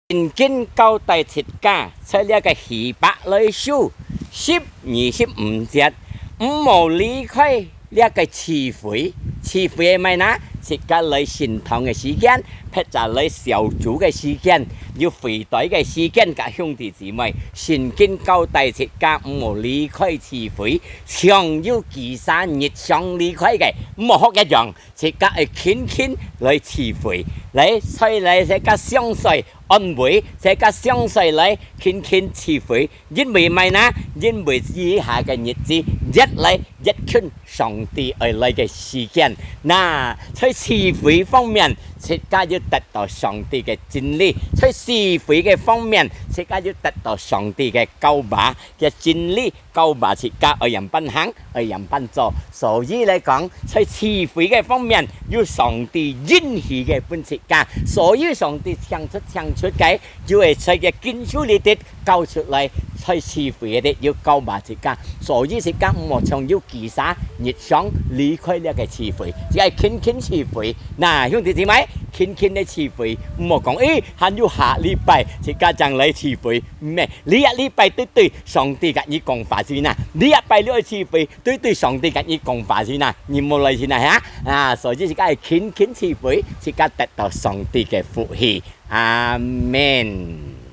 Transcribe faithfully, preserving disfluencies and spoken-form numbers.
聖經交代自家，在這个希伯來書十二十五節，毋好離開這个聚會。聚會係麼个呢？自家來聖堂个時間，或者來小組个時間，有會堂个時間，甲兄弟姊妹，聖經交代自家毋好離開聚會，像有其他日常離開个，毋好學一樣。 自家愛勤勤來聚會，來，所以來自家相隨安慰，自家相隨來勤勤聚會。因為麼个呢？因為以下个日子越來越近，上帝愛來个時間。那在聚會方面，自家要得到上帝个真理；在聚會个方面，自家要得到上帝个教導个真理。 教導自家愛仰般行，愛仰般做。所以來講，在聚會个方面，有上帝應許个分自家。所以上帝請出請出个，就會在个經書裡底教出來，在聚會个有教導自家。所以自家毋好像有其他日常離開這个聚會，自家勤勤聚會。那兄弟姊妹，勤勤个聚會，毋好講，誒，還有下禮拜，自家正來聚會。毋係，這一禮拜對對，上帝甲你講話先啊。這一拜你愛聚會，對對，上帝甲你講話先啊。你無來先啊，哈？啊，所以自家愛勤勤聚會，自家得到上帝个福氣。阿門。